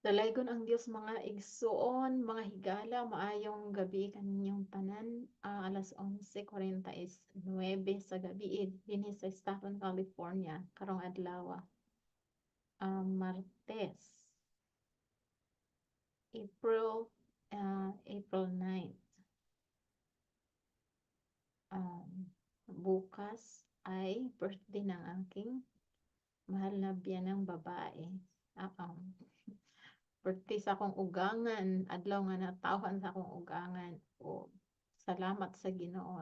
Dalaygon ang Dios, mga igsuon, mga higala, maayong gabi kaninyong tanan. Alas 11:49 sa gabi dinhi sa Stockton, California, karong adlaw, Martes, April 9th. Bukas ay birthday ng aking mahal na biyanang babae. Birthday sa akong ugangan, adlaw nga natawhan sa akong ugangan. O salamat sa Ginoo.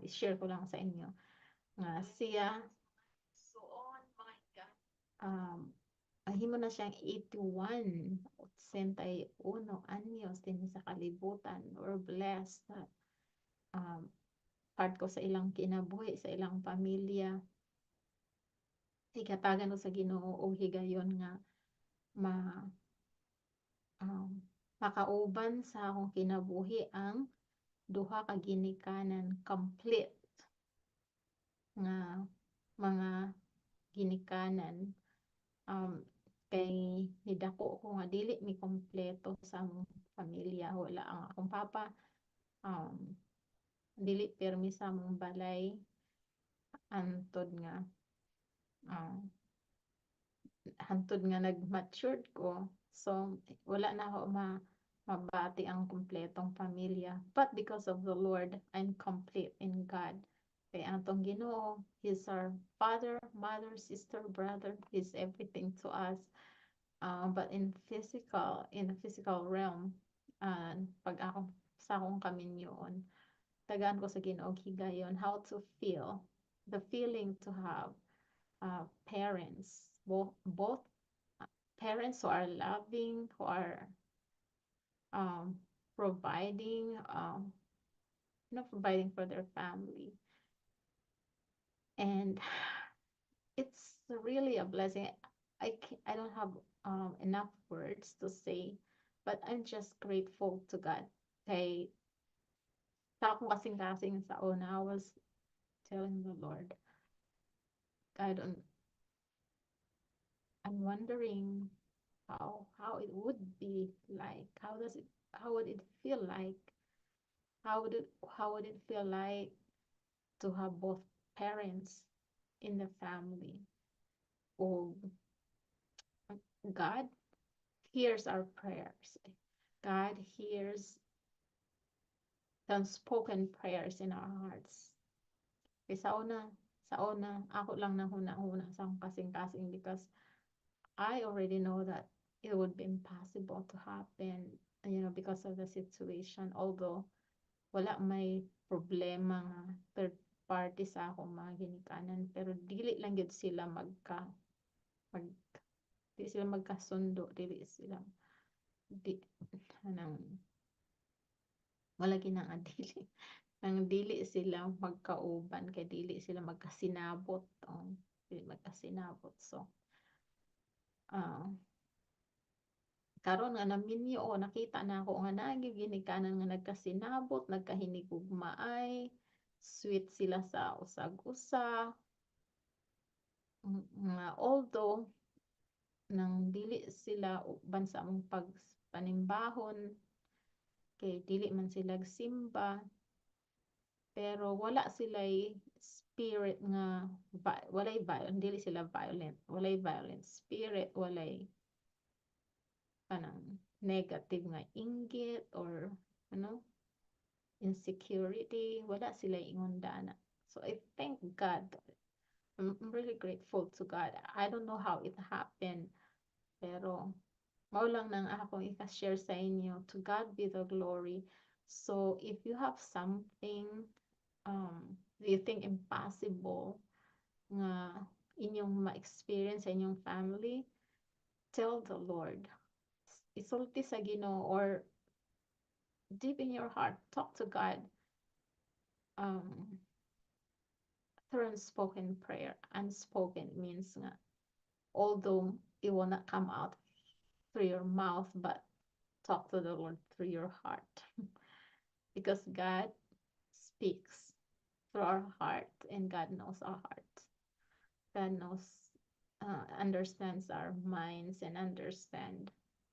I-share ko lang sa inyo nga siya himo na siyang 81, 81 anyos din sa kalibutan. We're blessed that part ko sa ilang kinabuhi, sa ilang pamilya. Higatagan ko sa Ginoo og higayon nga ma makauban sa akong kinabuhi ang duha ka ginikanan, complete nga mga ginikanan, kay nidako ko nga dili mi kompleto sa among pamilya. Wala ang akong papa, dili pirmi sa among balay hantod nga nag-matured ko. So wala na ako mabati ang kumpletong pamilya, but because of the Lord, I'm complete in God, kay ang atong Ginoo, He's our father, mother, sister, brother. He's everything to us. But in the physical realm, pag akong sa akong kaminyoon, tagaan ko sa Ginoo og higayon how to feel the feeling to have parents, both parents who are loving, who are providing for their family. And it's really a blessing. I don't have enough words to say, but I'm just grateful to God. Kay sa akong kasing-kasing sa una, I was telling the Lord, I don't, I'm wondering how it would be like. How would it feel like? How would it feel like to have both parents in the family? O God hears our prayers. God hears the unspoken prayers in our hearts. Kay sa una, ako lang nahuna-huna sa akong kasing-kasing because I already know that it would be impossible to happen because of the situation. Although, wala may problema nga third party sa akong mga ginikanan, pero dili lang gyud sila magka mag di sila magkasundo, dili sila di anang wala ginang dili nang dili sila magkauban kay dili sila magkasinabot, oh, dili magkasinabot. So karon nga naminyo ko, nakita na ako nga naa gyud ginikanan nga nagkasinabot, nagkahinigugmaay, sweet sila sa usag-usa. Nga although nang dili sila uban sa among pagpanimbahon kay dili man sila simba, pero wala sila'y spirit nga walay violent, dili sila violent, walay violent spirit, walay kanang negative nga inggit or ano, insecurity, wala sila ingon dana. So I thank God. I'm really grateful to God. I don't know how it happened, pero mao lang nang akong ika-share sa inyo. To God be the glory. So if you have something you think impossible nga inyong ma-experience sa inyong family, tell the Lord. Isulti sa Ginoo or deep in your heart, talk to God. Through unspoken prayer. Unspoken means nga, although it will not come out through your mouth, but talk to the Lord through your heart, because God speaks through our heart and God knows our heart. God knows, understands our minds and understand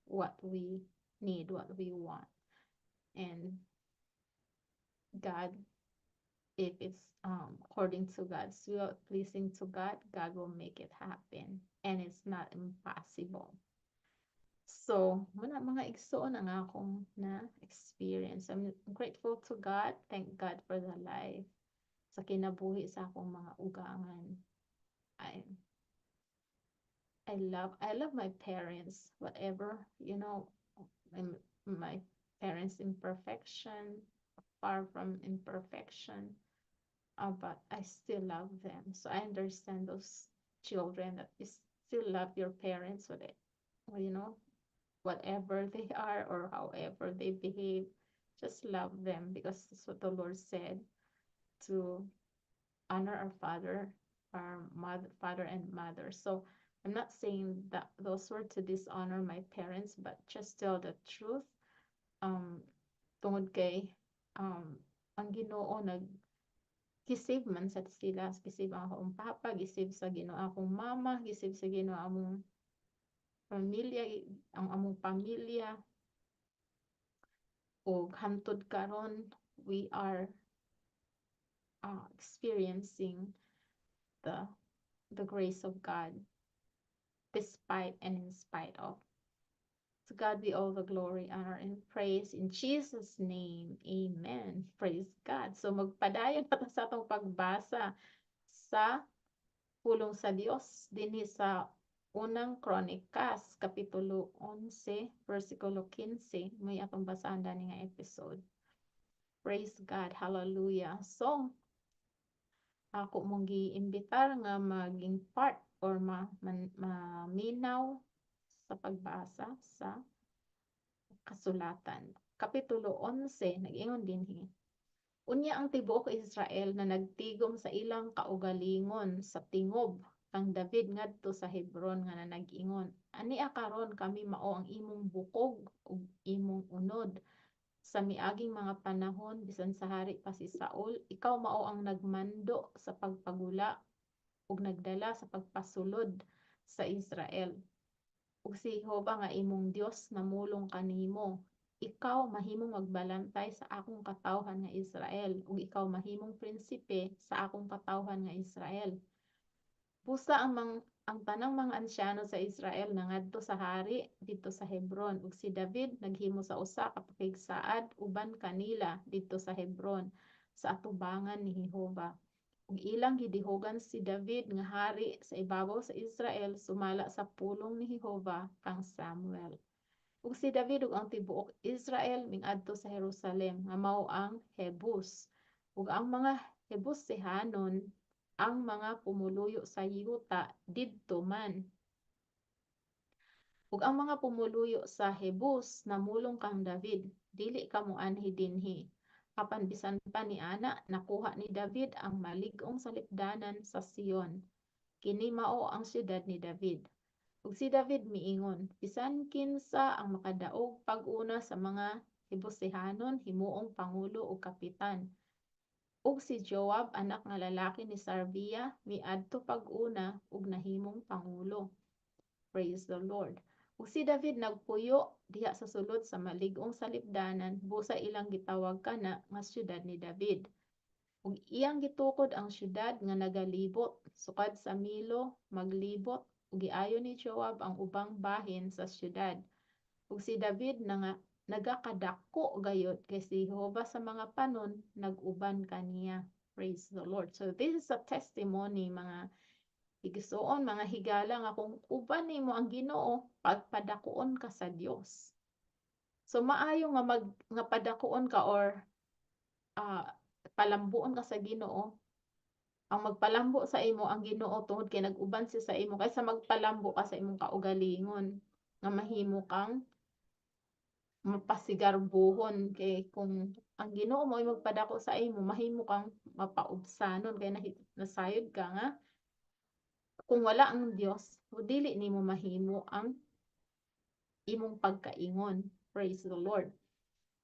what we need, what we want. And God, if it's according to God's will, pleasing to God, God will make it happen. And it's not impossible. So, mao na, mga igsoon, ang akong na experience. I'm grateful to God. Thank God for the life sa kinabuhi sa akong mga ugangan. I love my parents, whatever, my parents' imperfection, far from imperfection, but I still love them. So I understand those children that you still love your parents, whatever they are or however they behave, just love them because that's what the Lord said, to honor our father, our mother, father and mother. So I'm not saying that those were to dishonor my parents, but just tell the truth. Tungod kay ang Ginoo nag gi-save man sa sila, gi-save ang akong papa, gi-save sa Ginoo akong mama, gi-save sa Ginoo among pamilya, ang among pamilya. Ug hantod karon we are experiencing the grace of God despite and in spite of. To God be all the glory, honor, and praise. In Jesus' name, amen. Praise God. So magpadayon na ta sa atong pagbasa sa pulong sa Dios dinhi sa Unang Kronikas, Kapitulo 11, versikulo 15. May atong basahan dani nga episode. Praise God. Hallelujah. So, ako mong giimbitar nga maging part or maminaw sa pagbasa sa kasulatan. Kapitulo 11, nag-ingon dinhi. Unya ang tibuok Israel na nagtigom sa ilang kaugalingon sa tingob kang David ngadto sa Hebron nga nag-ingon, "Ania karon kami mao ang imong bukog ug imong unod. Sa miaging mga panahon, bisan sa hari pa si Saul, ikaw mao ang nagmando sa pagpagula ug nagdala sa pagpasulod sa Israel. Ug si Jehova nga imong Dios namulong kanimo, 'Ikaw mahimong magbalantay sa akong katawhan nga Israel ug ikaw mahimong prinsipe sa akong katawhan nga Israel.' Busa ang tanang mga ansyano sa Israel nangadto sa hari didto sa Hebron, ug si David naghimo sa usa ka pakigsaad uban kanila didto sa Hebron sa atubangan ni Jehova. Ug ilang gidihugan si David nga hari sa ibabaw sa Israel sumala sa pulong ni Jehova kang Samuel. Ug si David ug ang tibuok Israel mingadto sa Jerusalem nga mao ang Jebus. Ug ang mga Jebusihanon, ang mga pumuluyo sa yuta, didto man. Ug ang mga pumuluyo sa Jebus namulong kang David, 'Dili ka moanhi dinhi.' Apan bisan pa niana, nakuha ni David ang malig-ong salipdanan sa Sion. Kini mao ang syudad ni David. Ug si David miingon, 'Bisan kinsa ang makadaog pag-una sa mga Jebusihanon himuong pangulo ug kapitan.' Ug si Joab, anak nga lalaki ni Sarvia, miadto pag-una ug nahimong pangulo." Praise the Lord. Ug si David nagpuyo diha sa sulod sa malig-ong salipdanan, busa ilang gitawag kana nga syudad ni David. Ug iyang gitukod ang syudad nga nagalibot sukad sa Milo maglibot, ug giayo ni Joab ang ubang bahin sa syudad. Ug si David nga nagakadako gayud kay si Jehova sa mga panon nag-uban kaniya. Praise the Lord. So this is a testimony, mga igsuon, mga higala, nga kung uban nimo ang Ginoo, pagpadakuon ka sa Dios. So maayo nga mag nga padakuon ka or palambuon ka sa Ginoo. Ang magpalambo sa imo ang Ginoo tungod kay nag-uban siya sa imo kaysa magpalambo ka sa imong kaugalingon nga mahimo kang mapasigarbuhon, kay kung ang Ginoo mo ay magpadako sa imo, mahimo kang mapaubsanon kay nasayod ka nga kung wala ang Dios, dili nimo mahimo ang imong pagkaingon. Praise the Lord.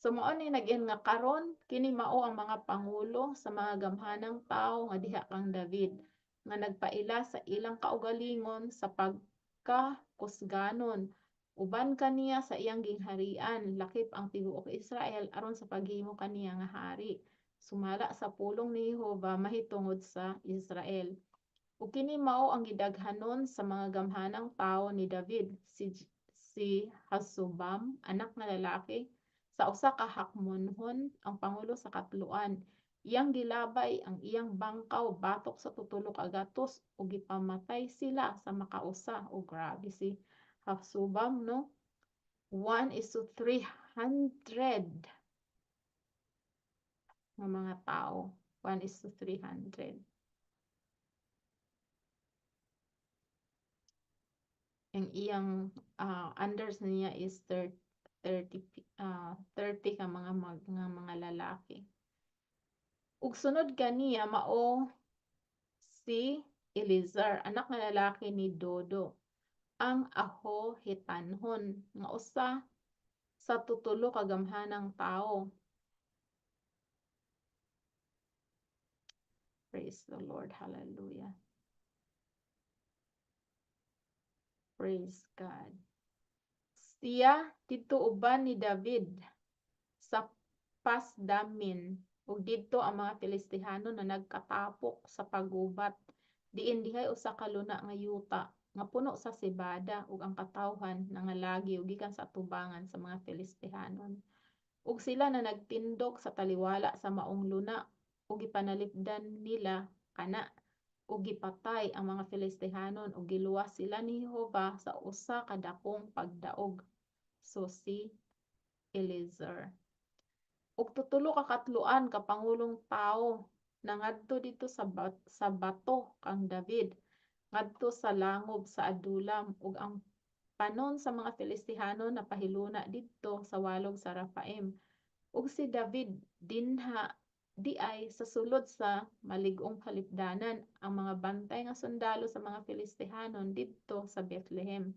So mao ni nag-ingon nga karon kini mao ang mga pangulo sa mga gamhanang tawo nga diha kang David nga nagpaila sa ilang kaugalingon sa pagkakusganon. Uban kaniya sa iyang gingharian, lakip ang tibuok Israel aron sa paghimo kaniya nga hari, sumala sa pulong ni Jehova mahitungod sa Israel. Ug kini mao ang gidaghanon sa mga gamhanang tawo ni David: si Hasobam, anak nga lalaki sa usa ka Hakmonhon, ang pangulo sa katloan. Iyang gilabay ang iyang bangkaw batok sa tutulo ka gatos ug gipamatay sila sa makausa. O grabe si Hasobam, no? 1 is to 300 nga mga tao. 1 is to 300. Ang iyang unders niya is 30 ka nga mga lalaki. Ug sunod kaniya mao si Eleazar, anak nga lalaki ni Dodo, ang Ahohitanhon, nga usa sa tutulo ka gamhanang tawo. Praise the Lord. Hallelujah. Praise God. Siya didto uban ni David sa Pasdamin, ug didto ang mga Filistihano na nagkatapok sa paggubat, diin dihay usa ka luna nga yuta nga puno sa sebada, ug ang katawhan nangalagyo gikan sa atubangan sa mga Filistihanon. Ug sila na nagtindog sa taliwala sa maong luna ug gipanalipdan nila kana ug gipatay ang mga Filistihanon ug giluwas sila ni Jehova sa usa ka dakong pagdaog. So si Eleazar. Ug tutulo ka katloan ka pangulong tawo nangadto didto sa bato kang David ngadto sa langob sa Adulam, ug ang panon sa mga Filistihano napahiluna didto sa walog sa Rafaim. Ug si David dinha diay sa sulod sa malig-ong halipdanan, ang mga bantay nga sundalo sa mga Filistihanon didto sa Bethlehem.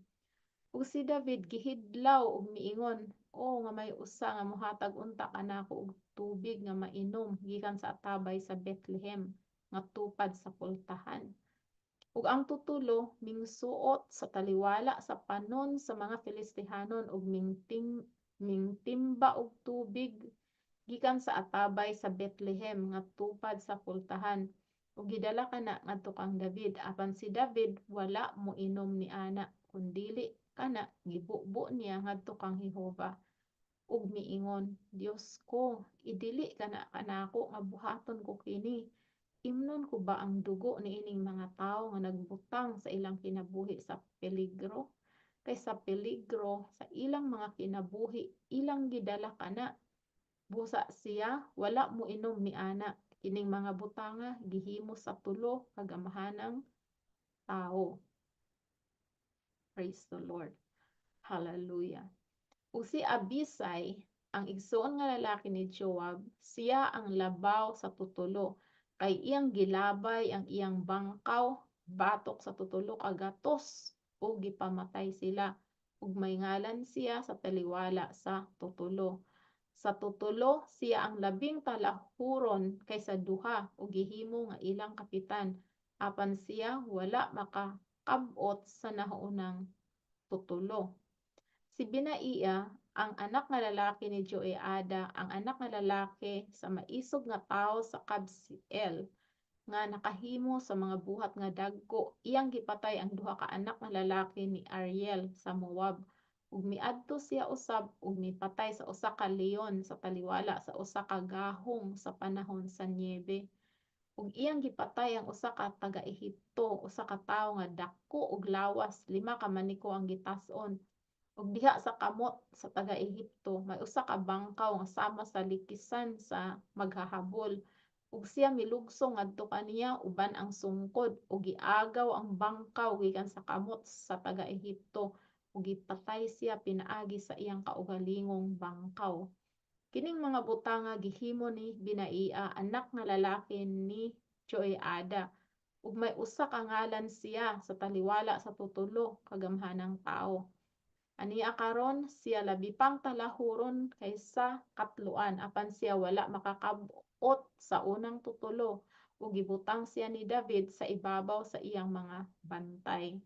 Ug si David gihidlaw ug miingon, "O nga may usa nga mohatag unta kanako og tubig nga mainom gikan sa atabay sa Bethlehem nga tupad sa pultahan." Ug ang tutulo mingsuot sa taliwala sa panon sa mga Filistihanon ug mingtimba og tubig gikan sa atabay sa Bethlehem nga tupad sa pultahan ug gidala kana ngadto kang David, apan si David wala moinom niana, kun dili kana gibubo niya ngadto kang Jehova ug miingon, "Dios ko, idili kana kanako nga buhaton ko kini. Imnon ko ba ang dugo niining mga tawo nga nagbutang sa ilang kinabuhi sa peligro? Kay sa peligro sa ilang mga kinabuhi ilang gidala kana." Busa siya wala moinom niana. Kining mga butanga gihimo sa tulo ka gamhanang tawo. Praise the Lord. Hallelujah. Ug si Abisai, ang igsoon nga lalaki ni Joab, siya ang labaw sa tutulo, kay iyang gilabay ang iyang bangkaw batok sa tutulo ka gatos ug gipamatay sila, ug may ngalan siya sa taliwala sa tutulo. Sa tutulo siya ang labing talahuron kaysa duha ug gihimo nga ilang kapitan, apan siya wala makakab-ot sa nahaunang tutulo. Si Benaia, ang anak nga lalaki ni Joiada, ang anak nga lalaki sa maisog nga tawo sa Kabseel, nga nakahimo sa mga buhat nga dagko, iyang gipatay ang duha ka anak nga lalaki ni Ariel sa Moab. Ug miadto siya usab ug mipatay sa usa ka leon sa taliwala sa usa ka gahong sa panahon sa niyebe. Ug iyang gipatay ang usa ka taga-Ehipto, usa ka tawo nga dako og lawas, 5 ka maniko ang gitas-on. Ug diha sa kamot sa taga-Ehipto may usa ka bangkaw nga sama sa likisan sa maghahabol. Ug siya milugsong ngadto kaniya uban ang sungkod ug giagaw ang bangkaw gikan sa kamot sa taga-Ehipto ug gipatay siya pinaagi sa iyang kaugalingong bangkaw. Kining mga butanga gihimo ni Benaia, anak nga lalaki ni Joiada, ug may usa ka ngalan siya sa taliwala sa tutulo ka gamhanang tawo. Ania karon siya labi pang talahuron kaysa katloan, apan siya wala makakab-ot sa unang tutulo, ug gibutang siya ni David sa ibabaw sa iyang mga bantay.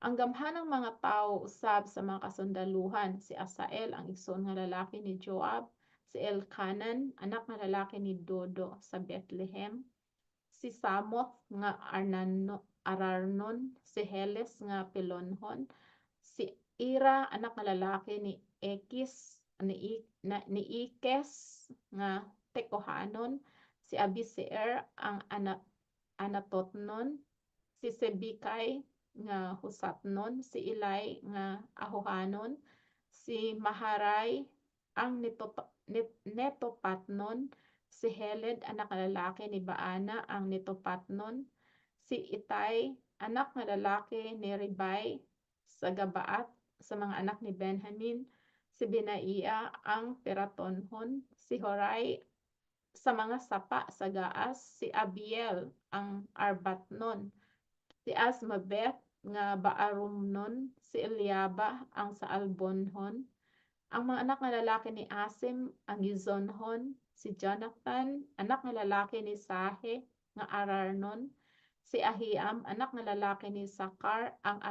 Ang gamhanang mga tawo usab sa mga kasundaluhan, si Asael ang igsoon nga lalaki ni Joab, si Elkanan anak nga lalaki ni Dodo sa Bethlehem, si Samoth nga Arnano, Ararnon, si Heles nga Pelonhon, si Ira anak nga lalaki ni Ekis ni, na, ni Ikes nga Tekohanon, si Abiseer ang anak Anatotnon, si Sebikay nga Husatnon, si Ilai nga Ahohanon, si Maharai ang Netopatnon, si Heled anak nga lalaki ni Baana ang Netopatnon, si Itay anak nga lalaki ni Ribay sa Gabaat sa mga anak ni Benjamin, si Benaia ang Piratonhon, si Horai sa mga sapa sa Gaas, si Abiel ang Arbatnon, si Azmaveth nga Baarumnon, si Eliaba ang sa Albonhon, ang mga anak nga lalaki ni Asim ang Gizonhon, si Jonathan anak nga lalaki ni Sahe nga Ararnon, si Ahiam anak nga lalaki ni Sakar ang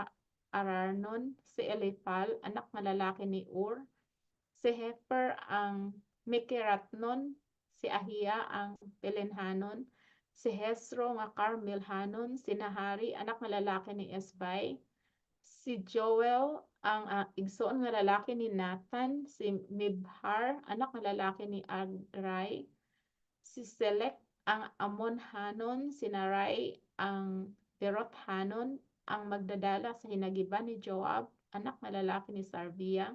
Ararnon, si Eliphal anak nga lalaki ni Ur, si Hefer ang Mekeratnon, si Ahia ang Pelenhanon, si Hezro nga Carmelhanon, si Nahari anak nga lalaki ni Esbai, si Joel ang igsoon nga lalaki ni Nathan, si Mibhar anak nga lalaki ni Agrai, si Selek ang Amonhanon, si Narai ang Berothanon, ang magdadala sa hinagiban ni Joab, anak nga lalaki ni Sarvia,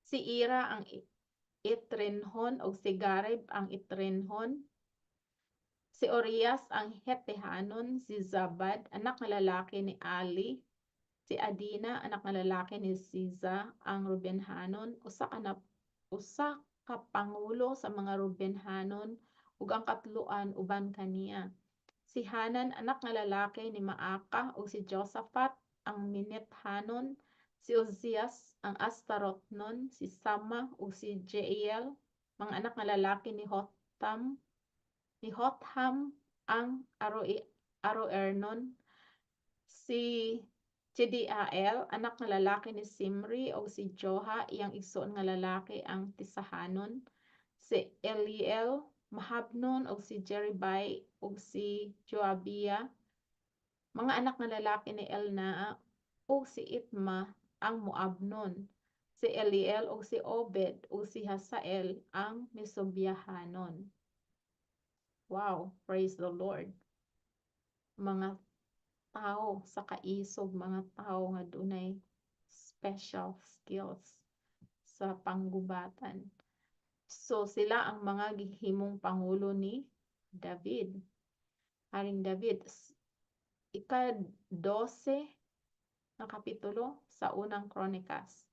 si Ira ang Itrenhon ug si Gareb ang Itrenhon, si Orias ang Hetehanon, si Zabad anak nga lalaki ni Ali, si Adina anak nga lalaki ni Ziza ang Rubenhanon, usa ka pangulo sa mga Rubenhanon ug ang katluan uban kaniya. Si Hanan anak nga lalaki ni Maaca ug si Josaphat ang Minethanon, si Ozias ang Astarotnon, si Sama ug si Jeiel mga anak nga lalaki ni Hotham ang Aroernon, si Jediael anak nga lalaki ni Simri ug si Joha iyang igsoon nga lalaki ang Tisahanon, si Eliel Mahabnon ug si Jeribai ug si Joabia mga anak nga lalaki ni Elnaa ug si Itma ang Moabnon, si Eliel ug si Obed ug si Hasael ang Mesobiahanon. Wow, praise the Lord. Mga tao sa kaisog, mga tao nga dunay special skills sa panggubatan. So sila ang mga gihimong pangulo ni David. Haring David. Ika-12 na kapitulo sa Unang Kronikas.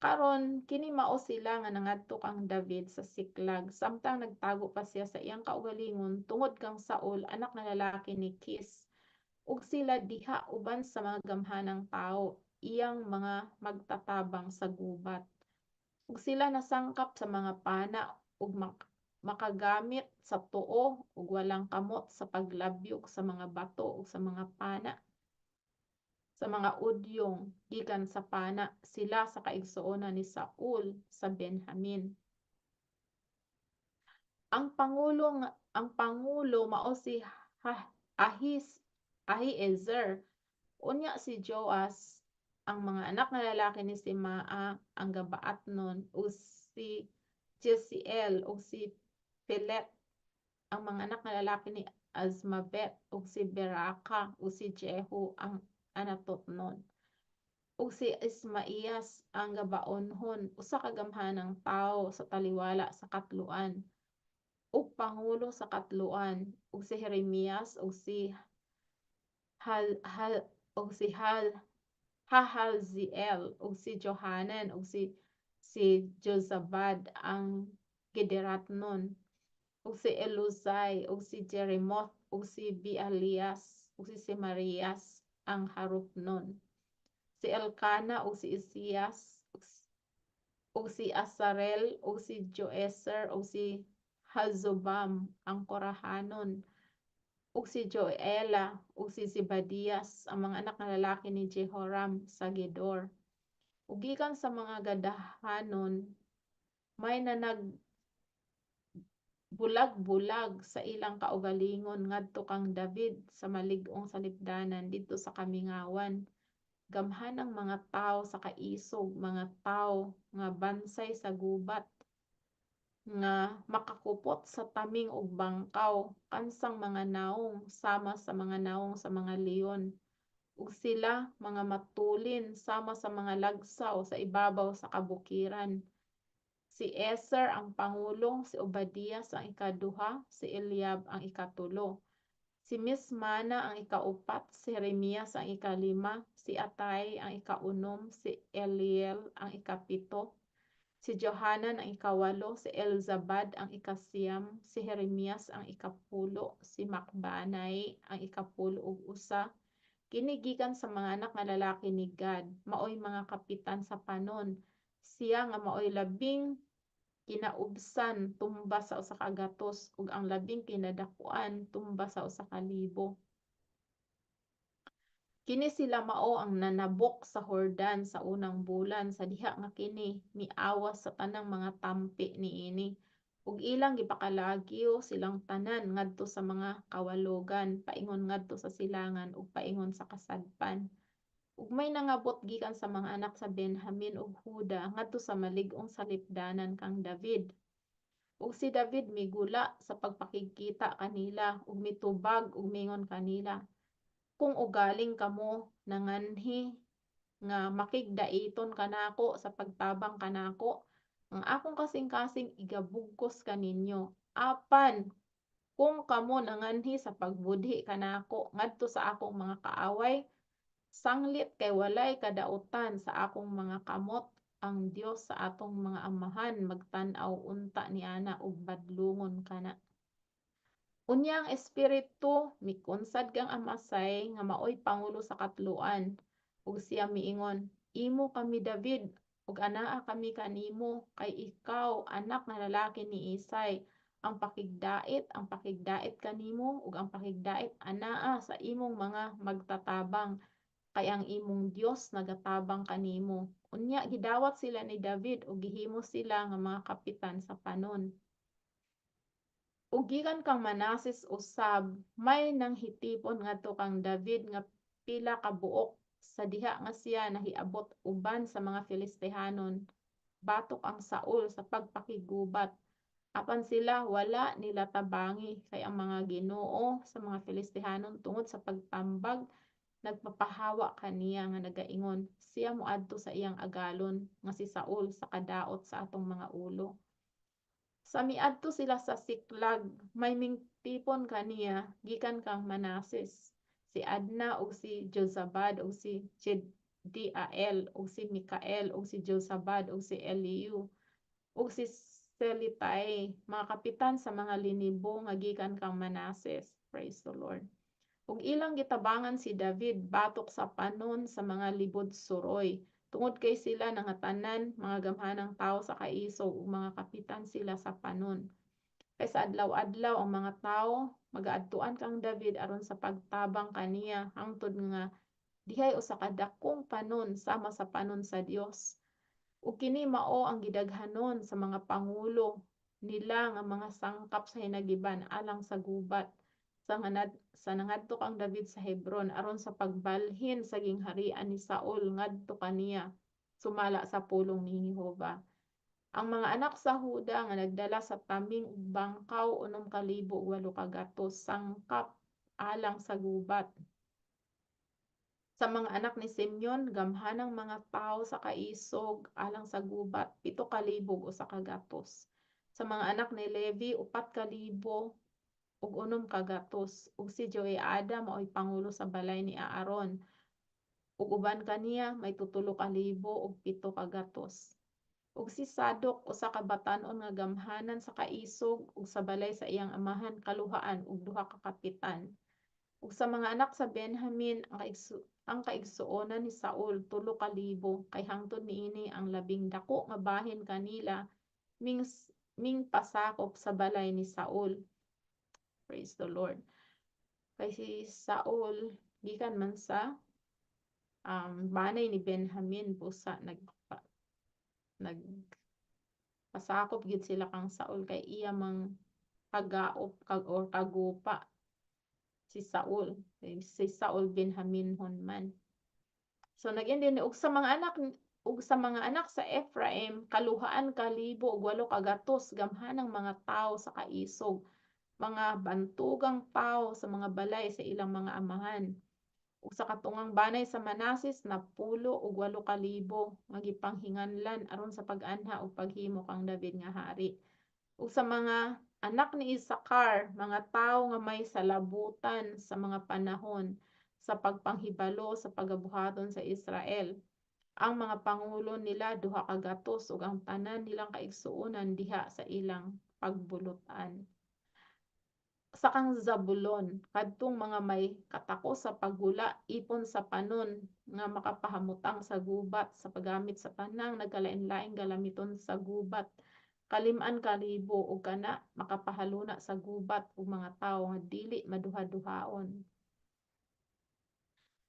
Karon kini mao sila nga nangadto kang David sa Siklag samtang nagtago pa siya sa iyang kaugalingon tungod kang Saul anak nga lalaki ni Kis, ug sila diha uban sa mga gamhanang tawo, iyang mga magtatabang sa gubat. Ug sila nasangkap sa mga pana ug makagamit sa tuo ug walang kamot sa paglabyog sa mga bato ug sa mga pana, sa mga udyong gikan sa pana, sila sa kaigsuonan ni Saul sa Benjamin. Ang pangulo mao si Ahiezer. Unya si Joas, ang mga anak nga lalaki ni Simaa ang Gabaatnon, ug si Jesiel ug si Pelet, ang mga anak nga lalaki ni Azmaveth, ug si Beraka ug si Jehu ang Anatotnon, ug si Ismaías ang Gabaonhon, usa ka gamhanang tawo sa taliwala sa katluan ug pangulo sa katluan, ug si Jeremias ug si Hal, Hal ug si Hal Hahalziel ug si Johanan ug si Jozabad ang Gederatnon, ug si Eluzai ug si Jeremoth ug si Bealias ug si Semarias ang Harupnon, si Elkana ug si Isias ug si Asarel ug si Joeser ug si Hazobam ang Korahanon. Ug si Joela ug si Zebadias, ang mga anak nga lalaki ni Jehoram sa Gedor. Ug gikan sa mga Gadahanon, may nanag bulag-bulag sa ilang kaugalingon ngadto kang David sa malig-ong salipdanan didto sa kamingawan. Gamhanang mga tawo sa kaisog, mga tawo nga bansay sa gubat, nga makakupot sa taming ug bangkaw, kansang mga nawong sama sa mga nawong sa mga leon, ug sila mga matulin sama sa mga lagsaw sa ibabaw sa kabukiran. Si Ezer ang pangulo, si Obadias ang ikaduha, si Eliab ang ikatulo. Si Mismana ang ikaupat, si Jeremias ang ikalima, si Atay ang ikaunom, si Eliel ang ikapito, si Johanan ang ikawalo, si Elzabad ang ikasiyam, si Jeremias ang ikapulo, si Macbanai ang ikapulo ug usa. Kini gikan sa mga anak nga lalaki ni Gad, maoy mga kapitan sa panon. Siya nga maoy labing kinaubsan tumba sa 100 ug ang labing kinadakuan tumba sa 1,000. Kini sila mao ang nanabok sa Hordan sa unang bulan sa diha nga kini miawas sa tanang mga tampi niini. Ug ilang gipakalagyo silang tanan ngadto sa mga kawalogan paingon ngadto sa silangan ug paingon sa kasadpan. Ug may nangabot gikan sa mga anak sa Benjamin ug Huda ngadto sa malig-ong salipdanan kang David. Ug si David migula sa pagpakigkita kanila ug mitubag ug mingon kanila, "Kung ugaling kamo nanganhi nga makigdaiton kanako sa pagtabang kanako, ang akong kasing-kasing igabugkos kaninyo. Apan kung kamo nanganhi sa pagbudhi kanako ngadto sa akong mga kaaway, sanglit kay walay kadautan sa akong mga kamot. Ang Dios sa atong mga amahan magtan-aw unta niana ug badlungon kana." Unya ang Espiritu mikunsad kang Amasai nga maoy pangulo sa katluan, ug siya miingon, "Imo kami, David, ug anaa kami kanimo, kay ikaw anak nga lalaki ni Isai. Ang pakigdait kanimo ug ang pakigdait anaa sa imong mga magtatabang, kay ang imong Dios nagatabang kanimo." Unya gidawat sila ni David ug gihimo sila nga mga kapitan sa panon. Ug gikan kang Manases usab may nanghitipon ngadto kang David nga pila ka buok sa diha nga siya nahiabot uban sa mga Filistehanon batok ang Saul sa pagpakiggubat. Apan sila wala nila tabangi, kay ang mga Ginoo sa mga Filistehanon tungod sa pagtambag nagpapahawa kaniya nga nagaingon, "Siya moadto sa iyang agalon nga si Saul sa kadaot sa atong mga ulo." Sa miadto sila sa Siklag, may mingtipon kaniya gikan kang Manases, si Adna ug si Jozabad ug si Jediael ug si Mikael ug si Jozabad ug si Eliu ug si Selitai, mga kapitan sa mga linibo nga gikan kang Manases. Praise the Lord. Ug ilang gitabangan si David batok sa panon sa mga libod suroy, tungod kay sila nangatanan mga gamhanang tawo sa kaisog ug mga kapitan sila sa panon. Kay sa adlaw-adlaw ang mga tawo magaadtuan kang David aron sa pagtabang kaniya, hangtod nga dihay usa ka dakong panon sama sa panon sa Dios. Ug kini mao ang gidaghanon sa mga pangulo nila nga mga sangkap sa hinagiban alang sa gubat sa nangadto kang David sa Hebron aron sa pagbalhin sa gingharian ni Saul ngadto kaniya, sumala sa pulong ni Jehova. Ang mga anak sa Huda nga nagdala sa taming ug bangkaw, 9,800 sangkap alang sa gubat. Sa mga anak ni Simeon, gamhanang mga tawo sa kaisog alang sa gubat, 7,100. Sa mga anak ni Levi, 4,600. Ug si Joiada maoy pangulo sa balay ni Aaron. Ug uban kaniya may 3,700. Ug si Sadok, usa ka batan-on nga gamhanan sa kaisog, ug sa balay sa iyang amahan kaluhaan og duha ka kapitan. Ug sa mga anak sa Benjamin, ang kaigsuonan ni Saul, 3,000, kay hangtod niini ang labing dako nga bahin kanila ming pasakop sa balay ni Saul. Praise the Lord. Kay si Saul gikan man sa banay ni Benjamin, busa nag pasakop gyud sila kang Saul kay iya mang kagaop kag or kagupa si Saul. Si Saul Benjaminhon man. So nag-indi og sa mga anak sa Ephraim, kaluhaan kalibo ug 800 gamhanang mga tawo sa kaisog, mga bantugang tawo sa mga balay sa ilang mga amahan. Ug sa katungang banay sa Manases, 98,000 nga gipanghinganlan aron sa pag-anha ug paghimo kang David nga hari. Ug sa mga anak ni Isakar, mga tawo nga may salabutan sa mga panahon sa pagpanghibalo sa pagabuhaton sa Israel. Ang mga pangulo nila 200 ug ang tanan nilang kaigsuonan diha sa ilang pagbulutan. Sa kang Zabulon, kadtong mga may katako sa paggula, ipon sa panon nga makapahamutang sa gubat sa paggamit sa tanang nagkalain-laing galamiton sa gubat, 5,000 ug kana makapahaluna sa gubat ug mga tawo nga dili maduha-duhaon.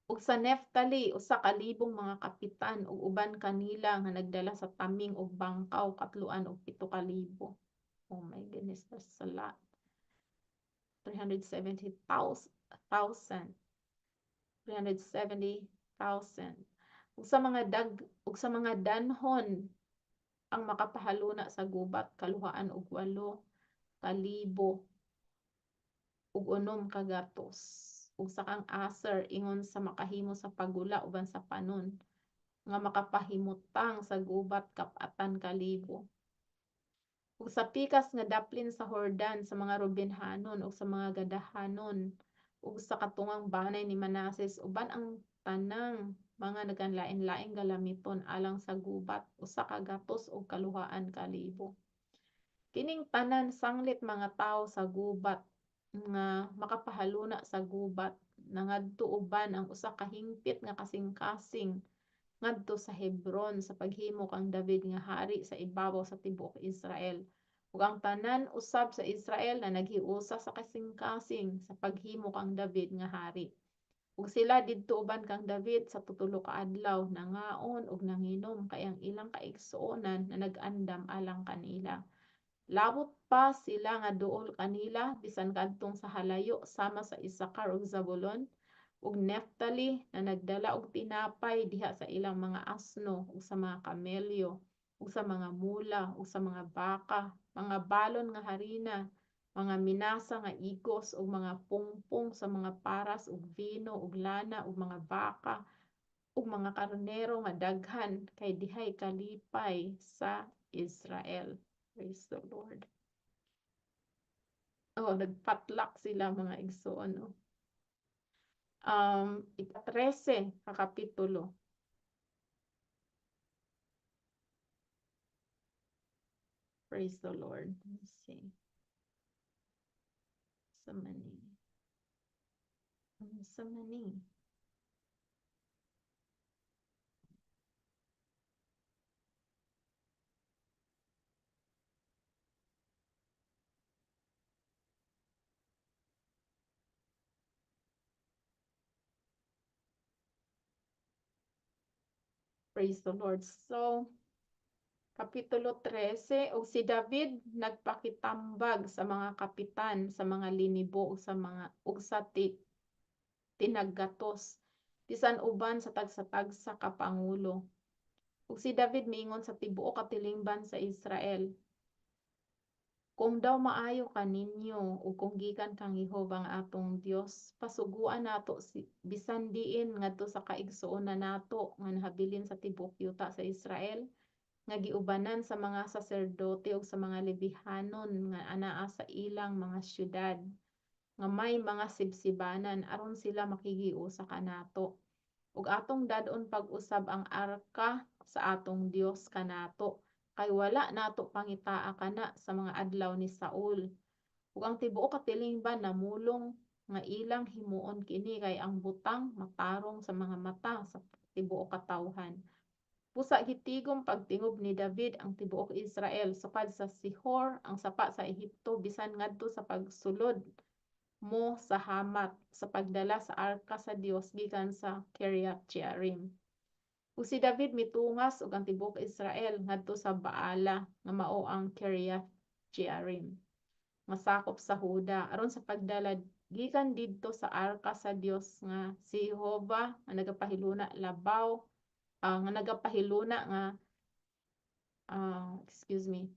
Ug sa Neftali, 1,000 mga kapitan ug uban kanila nga nagdala sa taming ug bangkaw, 307,000. Oh my goodness, that's a lot. 370,000. 370,000. Ug sa mga danhon ang makapahaluna sa gubat, 208,000 ug 600. Ug sa kang Aser, ingon sa makahimo sa pagula uban sa panon nga makapahimutang sa gubat, 4,000. Ug sa pikas nga daplin sa Jordan, sa mga Rubenhanon ug sa mga Gadahanon ug sa katungang banay ni Manases uban ang tanang mga nagkalain-laing galamiton alang sa gubat, 102,000. Kining tanan sanglit mga tawo sa gubat nga makapahaluna sa gubat, nangadto uban ang usa ka hingpit nga kasing-kasing ngadto sa Hebron sa paghimo kang David nga hari sa ibabaw sa tibuok Israel. Ug ang tanan usab sa Israel na naghiusa sa kasing-kasing sa paghimo kang David nga hari. Ug sila didto uban kang David sa tutulo ka adlaw, nangaon ug nanginom kay ang ilang kaigsuonan na nag-andam alang kanila. Labot pa sila nga duol kanila bisan kadtong sa halayo sama sa Isakar ug Zabulon ug Neftali na nagdala og tinapay diha sa ilang mga asno ug sa mga kamelyo ug sa mga mula ug sa mga baka, mga balon nga harina, mga minasa nga igos ug mga pungpong sa mga paras ug vino ug lana ug mga baka ug mga karnero nga daghan kay dihay kalipay sa Israel. Praise the Lord. Oh, nagpatlak sila, mga igsoon, no? Ika-13 ka kapitulo. Praise the Lord. Let's see. So many. So many. Praise the Lord. So, Kapitulo 13, ug si David nagpakitambag sa mga kapitan, sa mga linibo ug sa mga ug sa tinaggatos, bisan uban sa tagsa-tagsa ka pangulo. Ug si David miingon sa tibuok katilingban sa Israel, "Kung daw maayo kaninyo ug kung gikan kang Jehova nga atong Dios, pasuguan nato si bisan diin ngadto sa kaigsuonan nato nga nahabilin sa tibuok yuta sa Israel, nga giubanan sa mga saserdote ug sa mga Lebihanon nga anaa sa ilang mga syudad, nga may mga sibsibanan aron sila makigiusa kanato. Ug atong dad-on pag-usab ang arka sa atong Dios kanato, kay wala nato pangitaa kana sa mga adlaw ni Saul." Ug ang tibuok katilingban namulong nga ilang himuon kini, kay ang butang matarong sa mga mata sa tibuok katawhan. Busa gitigom pagtingob ni David ang tibuok Israel sukad sa Sihor ang sapa sa Ehipto bisan ngadto sa pagsulod mo sa Hamat sa pagdala sa arka sa Dios gikan sa Kiriath Jearim. Ug si David mitungas ug ang tibuok Israel ngadto sa Baala nga mao ang Kiriath Jearim nga sakop sa Huda aron sa pagdala gikan didto sa arka sa Dios nga si Jehova nga nagapahiluna labaw nga nagapahiluna nga excuse me,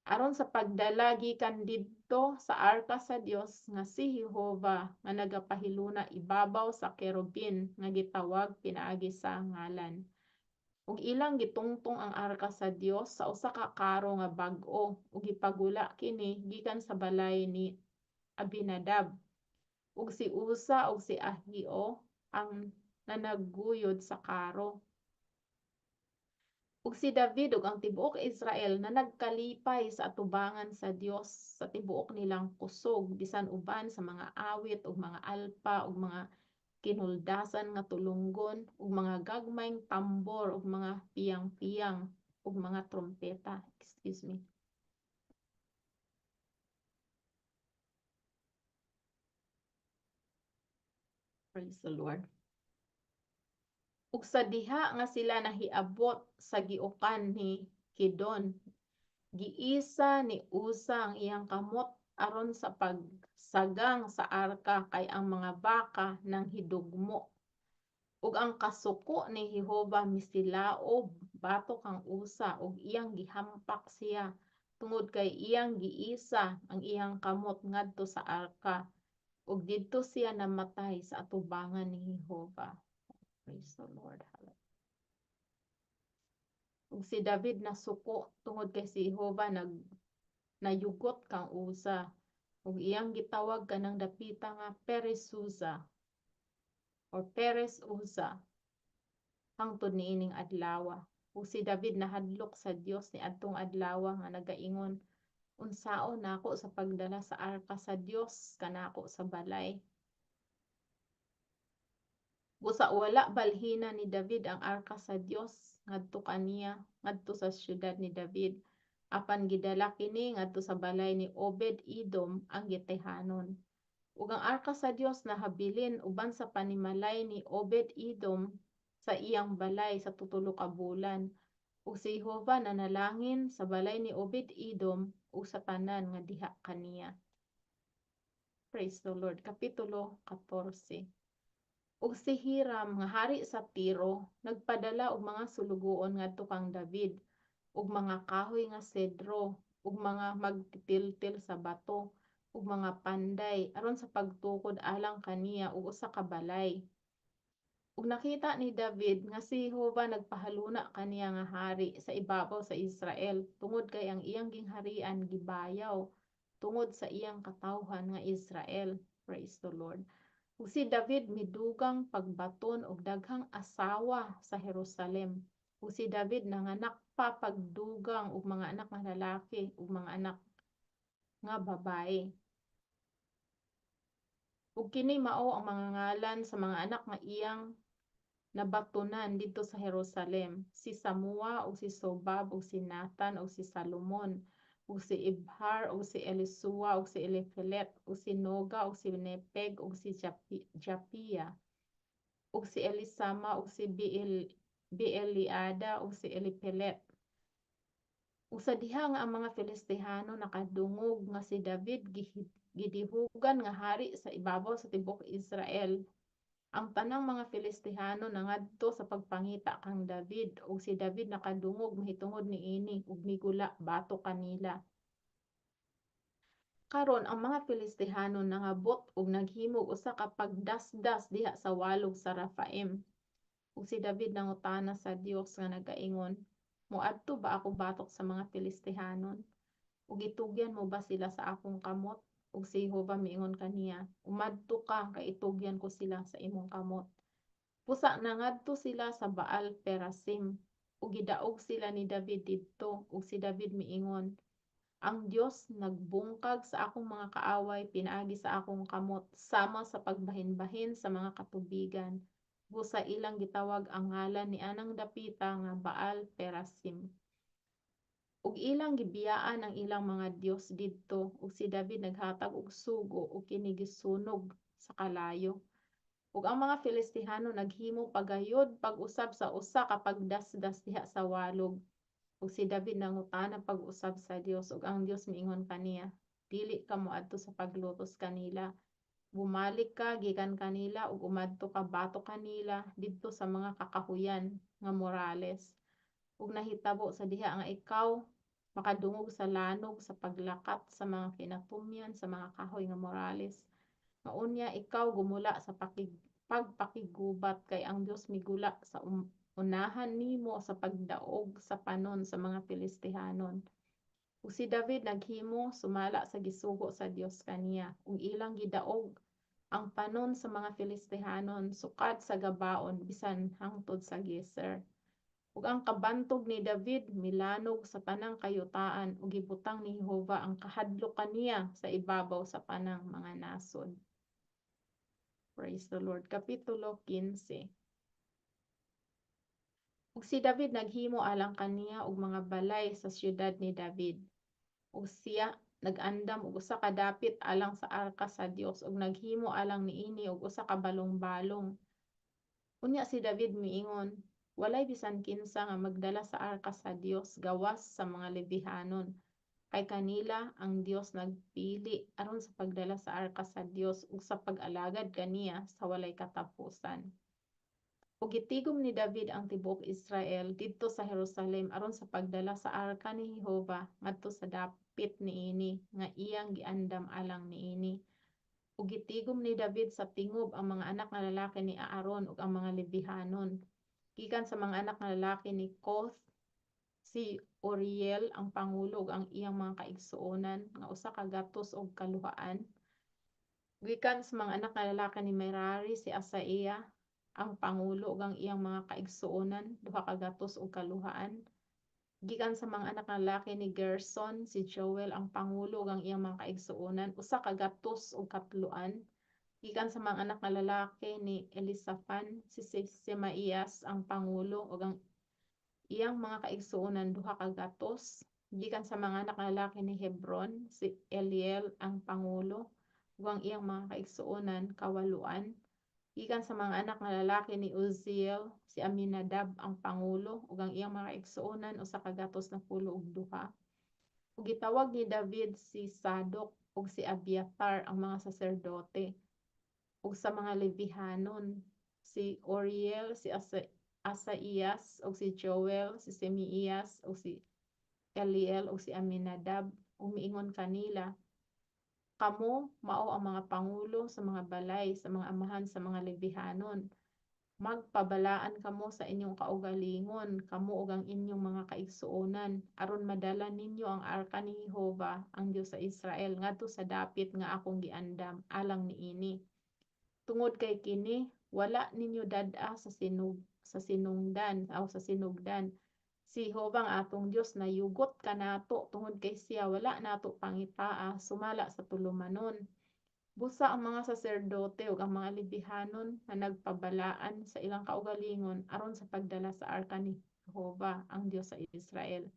aron sa pagdala gikan didto sa arka sa Dios nga si Jehova nga nagapahiluna ibabaw sa kerubin nga gitawag pinaagi sa ngalan. Ug ilang gitungtong ang arka sa Dios sa usa ka karo nga bag-o ug gipagula kini gikan sa balay ni Abinadab. Ug si Uza ug si Ahio ang nanaguyod sa karo. Ug si David ug ang tibuok Israel na nagkalipay sa atubangan sa Dios sa tibuok nilang kusog bisan uban sa mga awit ug mga alpa ug mga kinuldasan nga tulunggon ug mga gagmayng tambor ug mga piyang-piyang ug mga trumpeta. Excuse me. Praise the Lord. Ug sa diha nga sila nahiabot sa giukan ni Kidon, giisa ni Uza ang iyang kamot aron sa pagsagang sa arka kay ang mga baka nang hidugmo. Ug ang kasuko ni Jehova misilaob batok kang Uza ug iyang gihampak siya tungod kay iyang giisa ang iyang kamot ngadto sa arka ug didto siya namatay sa atubangan ni Jehova. Praise the Lord. Hallelujah. Ug si David nasuko tungod kay si Jehova nag nayugot kang Uza ug iyang gitawag kanang dapita nga Perezuza or Perez Uza hangtod niining adlaw. Ug si David nahadlok sa Dios niadtong adlaw nga nagaingon, unsaon nako sa pagdala sa arka sa Dios kanako sa balay? Busa wala balhina ni David ang arka sa Dios ngadto kaniya ngadto sa syudad ni David, apan gidala kini ngadto sa balay ni Obed Edom ang Gitehanon. Ug ang arka sa Dios nahabilin uban sa panimalay ni Obed Edom sa iyang balay sa tutulo ka bulan. Ug si Jehova nanalangin sa balay ni Obed Edom ug sa tanan nga diha kaniya. Praise the Lord. Kapitulo 14. Ug si Hiram nga hari sa Tiro nagpadala og mga sulugoon ngadto kang David ug mga kahoy nga sedro ug mga magtitiltil sa bato ug mga panday aron sa pagtukod alang kaniya og usa ka balay. Ug nakita ni David nga si Jehova nagpahaluna kaniya nga hari sa ibabaw sa Israel tungod kay ang iyang gingharian gibayaw tungod sa iyang katawhan nga Israel. Praise the Lord. Ug si David midugang pagbaton og daghang asawa sa Jerusalem. Ug si David nanganak pa pagdugang og mga anak nga lalaki ug mga anak nga babae. Ug kini mao ang mga ngalan sa mga anak nga iyang nabatonan didto sa Jerusalem: si Samua ug si Sobab ug si Nathan ug si Salomon ug si Ibhar ug si Elisua ug si Elifelet ug si Noga ug si Nepeg ug si Japia ug si Elisama ug si Beeliada ug si Elipelet. Ug sa diha nga ang mga Filistehano nakadungog nga si David gidihugan nga hari sa ibabaw sa tibuok Israel, ang tanang mga Filistehano nangadto sa pagpangita kang David, ug si David nakadungog mahitungod niini ug migula batok kanila. Karon ang mga Filistehano nangabot ug naghimog usa ka pagdasdas diha sa walog sa Rafaim. Ug si David nangutana sa Dios nga nagaingon, moadto ba ako batok sa mga Filistehanon? Ug itugyan mo ba sila sa akong kamot? Ug si Jehova miingon kaniya, umadto ka kay itugyan ko sila sa imong kamot. Busa nangadto sila sa Baal Perasim ug gidaog sila ni David didto. Ug si David miingon, ang Dios nagbungkag sa akong mga kaaway pinaagi sa akong kamot sama sa pagbahin-bahin sa mga katubigan. Busa ilang gitawag ang ngalan ni anang dapita nga Baal Perasim. Ug ilang gibiyaan ang ilang mga dios didto, ug si David naghatag og sugo ug kini gisunog sa kalayo. Ug ang mga Filistihano naghimo pagayod pag-usab sa usa ka pagdasdas diha sa walog. Ug si David nangutana pag-usab sa Dios, ug ang Dios miingon kaniya, "Dili ka moadto sa paglutos kanila. Bumalik ka gikan kanila ug umadto ka batok kanila didto sa mga kakahuyan nga morales. Ug nahitabo sa diha nga ikaw makadungog sa lanog sa paglakat sa mga kinatumyan sa mga kahoy nga morales. Maunya ikaw gumula sa pagpakiggubat, kay ang Dios migula sa unahan nimo sa pagdaog sa panon sa mga Filistihanon." Ug si David naghimo sumala sa gisugo sa Dios kaniya, ug ilang gidaog ang panon sa mga Filistihanon sukad sa Gabaon bisan hangtod sa Geser. Ug ang kabantog ni David milanog sa tanang kayutaan, ug gibutang ni Jehova ang kahadlok kaniya sa ibabaw sa tanang mga nasod. Praise the Lord. Kapitulo 15. Ug si David naghimo alang kaniya og mga balay sa siyudad ni David. Ug siya nag-andam og usa ka dapit alang sa arka sa Dios ug naghimo alang niini og usa ka balong-balong. Unya si David miingon, "Walay bisan kinsa nga magdala sa arka sa Dios gawas sa mga Levihanon, kay kanila ang Dios nagpili aron sa pagdala sa arka sa Dios ug sa pag-alagad kaniya sa walay katapusan." Ug gitigom ni David ang tibuok Israel didto sa Jerusalem aron sa pagdala sa arka ni Jehova ngadto sa dapit niini nga iyang giandam alang niini. Ug gitigom ni David sa tingob ang mga anak nga lalaki ni Aaron ug ang mga Levihanon. Gikan sa mga anak nga lalaki ni Kohath, si Uriel ang pangulo ug ang iyang mga kaigsuonan nga 102. Gikan sa mga anak nga lalaki ni Merari, si Asaiah ang pangulo ug ang iyang mga kaigsuonan 202. Gikan sa mga anak nga lalaki ni Gerson, si Joel ang pangulo ug ang iyang mga kaigsuonan 103. Gikan sa mga anak nga lalaki ni Elisaphan, si Semaías ang pangulo ug ang iyang mga kaigsuonan 200. Gikan sa mga anak nga lalaki ni Hebron, si Eliel ang pangulo ug ang iyang mga kaigsuonan 8. Gikan sa mga anak nga lalaki ni Uziel, si Aminadab ang pangulo ug ang iyang mga kaigsuonan 162. Ug gitawag ni David si Sadok ug si Abiathar ang mga saserdote, ug sa mga Levihanon, si Uriel, si Asaías ug si Joel, si Semias ug si Eliel ug si Aminadab, ug miingon kanila, "Kamo mao ang mga pangulo sa mga balay sa mga amahan sa mga Levihanon. Magpabalaan kamo sa inyong kaugalingon, kamo ug ang inyong mga kaigsuonan, aron madala ninyo ang arka ni Jehova, ang Dios sa Israel, ngadto sa dapit nga akong giandam alang niini. Tungod kay kini wala ninyo dad-a sa sinungdan aw sa sinugdan. Si Jehova ang atong Dios nayugot kanato tungod kay siya wala nato pangitaa sumala sa tulumanon." Busa ang mga saserdote ug ang mga Levihanon nga nagpabalaan sa ilang kaugalingon aron sa pagdala sa arka ni Jehova, ang Dios sa Israel.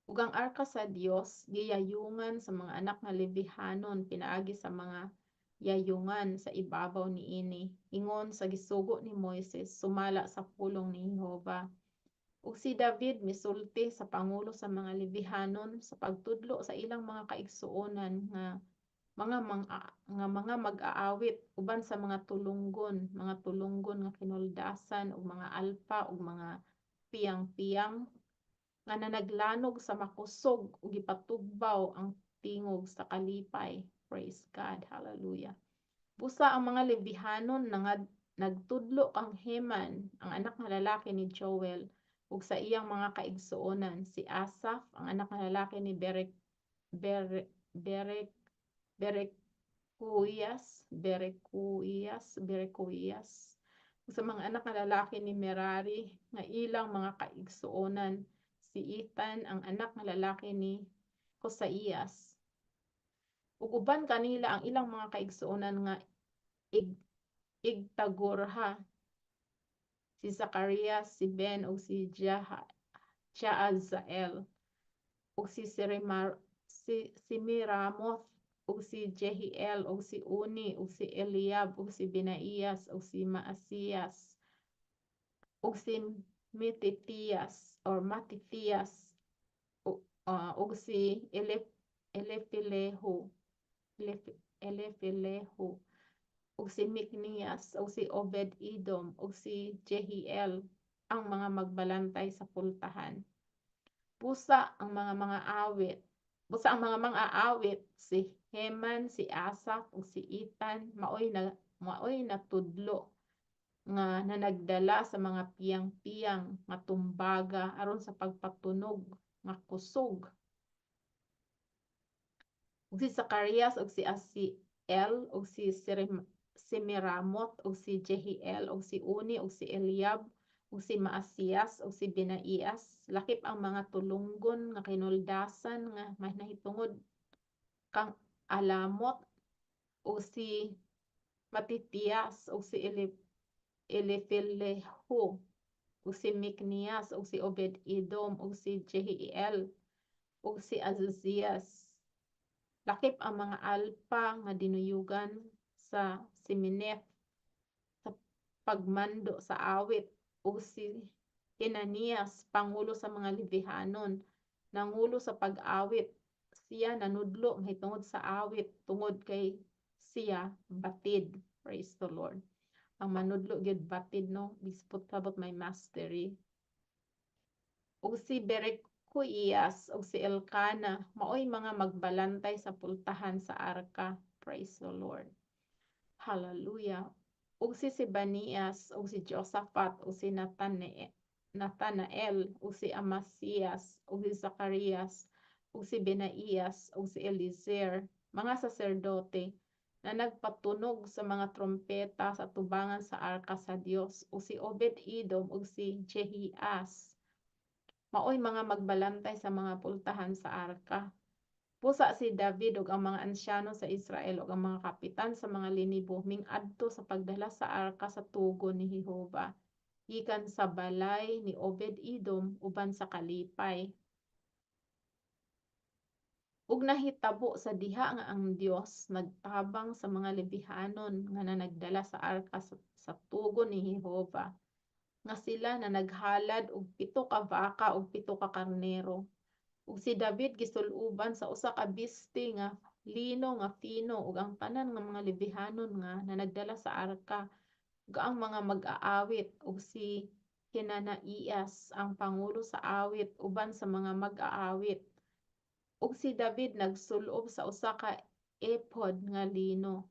Ug ang arka sa Dios giyayungan sa mga anak nga Levihanon pinaagi sa mga yayungan sa ibabaw niini, ingon sa gisugo ni Moises sumala sa pulong ni Jehova. Ug si David misulti sa pangulo sa mga Levihanon sa pagtudlo sa ilang mga kaigsuonan nga mga mag-aawit uban sa mga tulunggon nga kinuldasan ug mga alpa ug mga piyang-piyang nga nanaglanog sa makusog ug gipatugbaw ang tingog sa kalipay. Praise God. Hallelujah. Busa ang mga Levihanon nagtudlo kang Heman, ang anak nga lalaki ni Joel, ug sa iyang mga kaigsuonan, si Asaph, ang anak nga lalaki ni Berek Berek Berek Berekuyas Berekuyas Berekuyas, ug sa mga anak nga lalaki ni Merari nga ilang mga kaigsuonan, si Ethan, ang anak nga lalaki ni Kosaías. Ug uban kanila ang ilang mga kaigsuonan nga igtagurha, si Zacarias, si Ben ug si Jaazael ug si Sirimar si Semiramoth ug si Jehiel ug si Uni ug si Eliab ug si Benaias ug si Maasías ug si Mitithias or Matithias ug si Eliphelehu ug si Miknias ug si Obed-Edom ug si Jehiel, ang mga magbalantay sa pultahan. Busa ang mga awit, busa ang mga mang-aawit, si Heman, si Asaph ug si Ethan, maoy natudlo nga nanagdala sa mga piyang-piyang nga tumbaga aron sa pagpatunog nga kusog. Ug si Zacarias ug si Asiel ug si Semiramoth ug si Jehiel ug si Uni ug si Eliab ug si Maasías ug si Benaias, lakip ang mga tulunggon nga kinuldasan nga nahitungod kang Alamot ug si Matithias ug si Eliphelehu ug si Miknias ug si Obed-Edom ug si Jehiel ug si Azazias, lakip ang mga alpa nga dinuyugan sa Semineth sa pagmando sa awit, ug si Kenanias, pangulo sa mga Levihanon, nangulo sa pag-awit. Siya nanudlo mahitungod sa awit tungod kay siya batid. Praise the Lord. Ang manudlo gyud batid, no? Bispot sabot may mastery. Ug si Berequias ug si Elkana maoy mga magbalantay sa pultahan sa arka. Praise the Lord. Hallelujah. Ug si Sebanias ug si Josaphat ug si Nathanael ug si Amasias ug si Zacarias ug si Benaias ug si Eliezer, mga saserdote na nagpatunog sa mga trompeta sa tubangan sa arka sa Dios, ug si Obed-Edom ug si Jehias maoy mga magbalantay sa mga pultahan sa arka. Busa si David ug ang mga ansyano sa Israel ug ang mga kapitan sa mga linibo mingadto sa pagdala sa arka sa tugon ni Jehova gikan sa balay ni Obed-Edom uban sa kalipay. Ug nahitabo sa diha nga ang Dios nagtabang sa mga Levihanon nga nanagdala sa arka sa tugon ni Jehova, nga sila na naghalad og 7 ka baka ug 7 ka karnero. Ug si David gisul-uban sa usa ka biste nga lino nga fino, ug ang tanan nga mga Levihanon nga nanagdala sa arka ug ang mga mag-aawit, ug si Kenanias ang pangulo sa awit uban sa mga mag-aawit. Ug si David nagsul-ob sa usa ka ephod nga lino.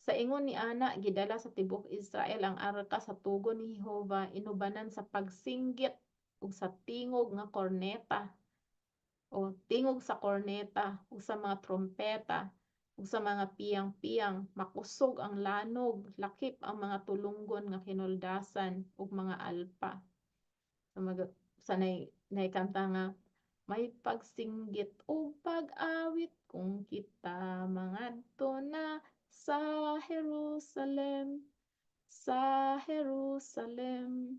Sa ingon ni ana gidala sa tibuok Israel ang arka sa tugon ni Jehova inubanan sa pagsinggit ug sa tingog nga korneta o tingog sa korneta ug sa mga trompeta ug sa mga piyang-piyang. Makusog ang lanog, lakip ang mga tulunggon nga kinuldasan ug mga alpa. So mag sa nay kanta nga "May pagsinggit ug pag-awit kung kita mangadto na sa Jerusalem, sa Jerusalem.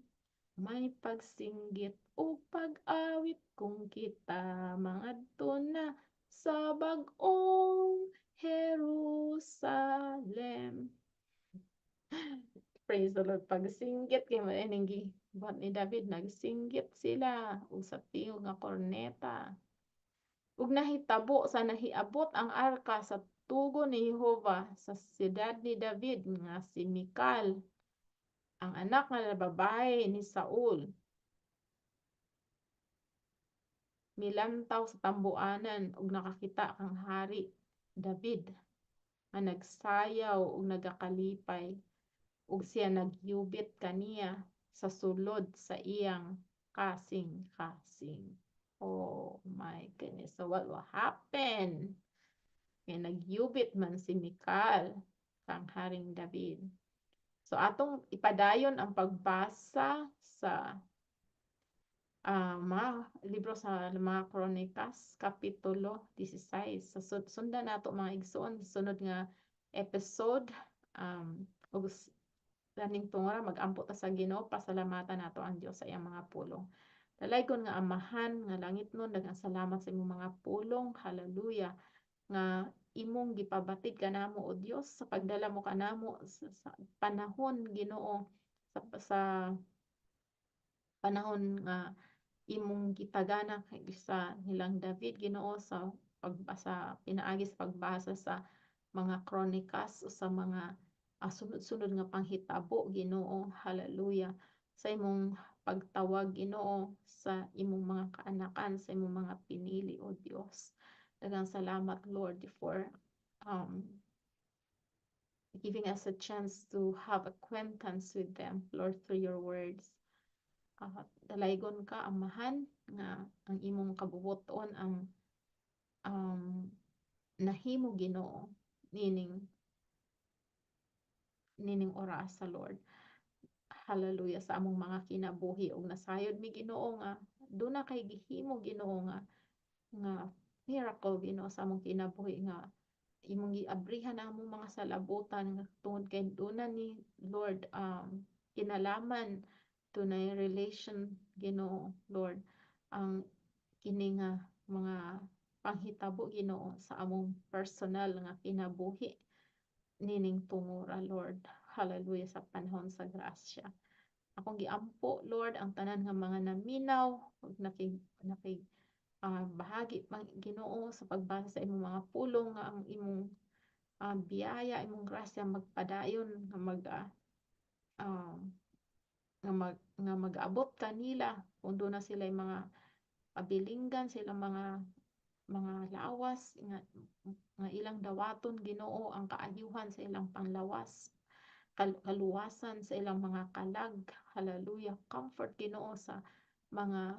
May pagsinggit ug pag-awit kung kita mangadto na sa bag-ong Jerusalem." Praise the Lord. Pagsinggit kay mo ining gibuhat ni David, nagsinggit sila ug sa tingog nga korneta. Ug nahitabo sa nahiabot ang arka sa tugon ni Jehova sa siyudad ni David nga si Mical, ang anak nga babae ni Saul, milantaw sa tambuanan ug nakakita kang Hari David nga nagsayaw ug nagakalipay, ug siya nagyubit kaniya sa sulod sa iyang kasing-kasing. Oh my goodness. So what will happen? Nga nagyubit man si Mical kang Haring David. So atong ipadayon ang pagbasa sa mga libro sa mga Kronikas, Kapitulo 16. So sundan nato, mga igsoon, sunod nga episode ug ganing tungora mag-ampo ta sa Ginoo, pasalamatan nato ang Dios sa iyang mga pulong. Dalaygon nga Amahan nga langitnon, daghang salamat sa imong mga pulong. Hallelujah. Nga imong gipabatid kanamo, o Dios, sa pagdala mo kanamo sa panahon, Ginoo, sa panahon nga imong gitagana kay sa nilang David, Ginoo, sa pagbasa, pinaagi sa pagbasa sa mga Kronikas o sa mga sunod-sunod nga panghitabo, Ginoo. Hallelujah, sa imong pagtawag, Ginoo, sa imong mga kaanakan, sa imong mga pinili, o Dios. Daghang salamat, Lord, for giving us a chance to have acquaintance with them, Lord, through your words. Dalaygon ka, Amahan, nga ang imong kabubuton ang nahimo, Ginoo, nining orasa, Lord. Hallelujah, sa among mga kinabuhi ug nasayod mi, Ginoo, nga duna kay gihimo, Ginoo, nga miracle, Ginoo, sa among kinabuhi nga imong giabrihan ang among mga salabutan nga tungod kay duna ni, Lord, kinalaman, dunay relation, Ginoo, Lord, ang kini nga mga panghitabo, Ginoo, sa among personal nga kinabuhi nining tungura, Lord. Hallelujah, sa panahon sa grasya. Akong giampo, Lord, ang tanan nga mga naminaw ug nakig bahagi pang, Ginoo, sa pagbasa sa imong mga pulong nga ang imong biyaya, imong grasya magpadayon nga mag-abot kanila kung duna sila mga pabilinggan sa ilang mga lawas nga ilang dawaton, Ginoo, ang kaayuhan sa ilang panglawas, kaluwasan sa ilang mga kalag. Hallelujah. Comfort, Ginoo, sa mga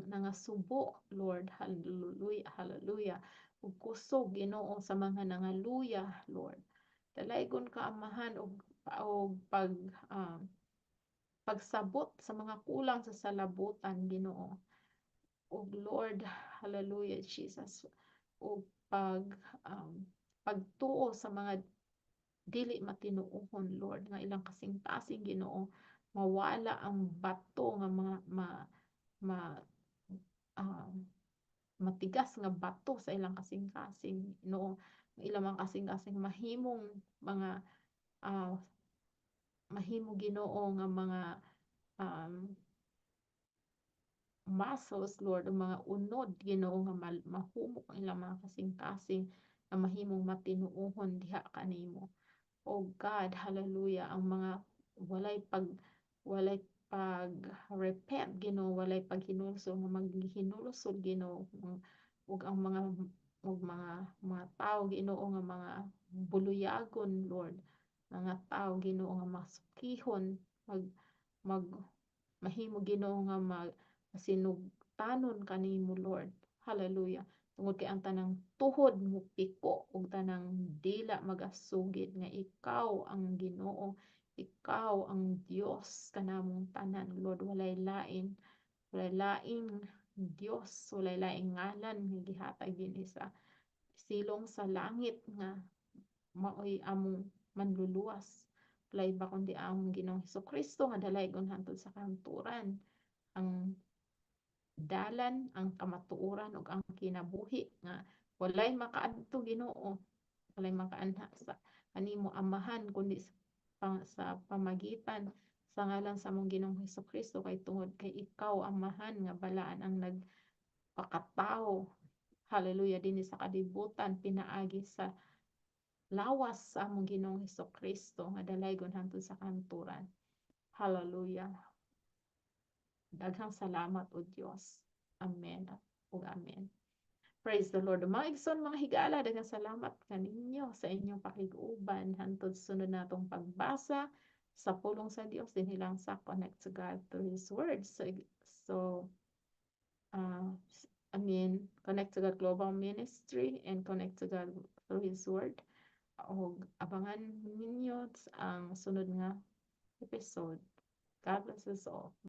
nangasubo, Lord. Hallelujah, hallelujah. Ug kusog, Ginoo, sa mga nangaluya, Lord. Dalaygon ka, Amahan, og pagsabot sa mga kulang sa salabutan, Ginoo. Ug Lord, hallelujah, Jesus, ug pagtuo sa mga dili matinuohon, Lord, nga ilang kasing-kasing, Ginoo, mawala ang bato nga mga ma, ma matigas nga bato sa ilang kasing-kasing, Ginoo, ilang mga kasing-kasing mahimong mga mahimo, Ginoo, nga mga muscles, Lord, o mga unod, Ginoo, nga mahumok ang ilang mga kasing-kasing nga mahimong matinuohon diha kanimo. Oh God, hallelujah, ang mga walay pag repent, Ginoo, walay paghinulsol nga maghinulsol, Ginoo, ug ang mga tawo, Ginoo, nga mga buluyagon, Lord, mga tawo, Ginoo, nga masukihon, mag mag mahimo, Ginoo, nga masinugtanon kanimo, Lord. Hallelujah. Tungod kay ang tanang tuhod mopiko ug tanang dila magasugid nga ikaw ang Ginoo, ikaw ang Dios kanamong tanan, Lord. Walay lain, walay laing Dios, walay laing ngalan nga gihatag dinhi sa silong sa langit nga maoy among manluluwas. Walay iba kundi ang Ginoong Hesukristo nga dalaygon hangtod sa kahangturan, ang dalan, ang kamatuoran ug ang kinabuhi nga walay makaadto, Ginoo, walay makaanha sa kanimo Amahan kundi sa pamagitan sa ngalan sa among Ginoong Hesukristo, kay tungod kay ikaw, Amahan nga balaan, ang nagpakatawo, hallelujah, dinhi sa kalibutan pinaagi sa lawas sa among Ginoong Hesukristo nga dalaygon hangtod sa kahangturan. Hallelujah. Daghang salamat, O Dios. Amen ug amen. Praise the Lord. Mga igsoon, mga higala, daghang salamat kaninyo sa inyong pakig-uban hantod sunod natong pagbasa sa pulong sa Dios dinhi lang sa Connect to God through His Word. So, I mean, Connect to God Global Ministry and Connect to God through His Word. Og abangan ninyo ang sunod nga episode. God bless us all.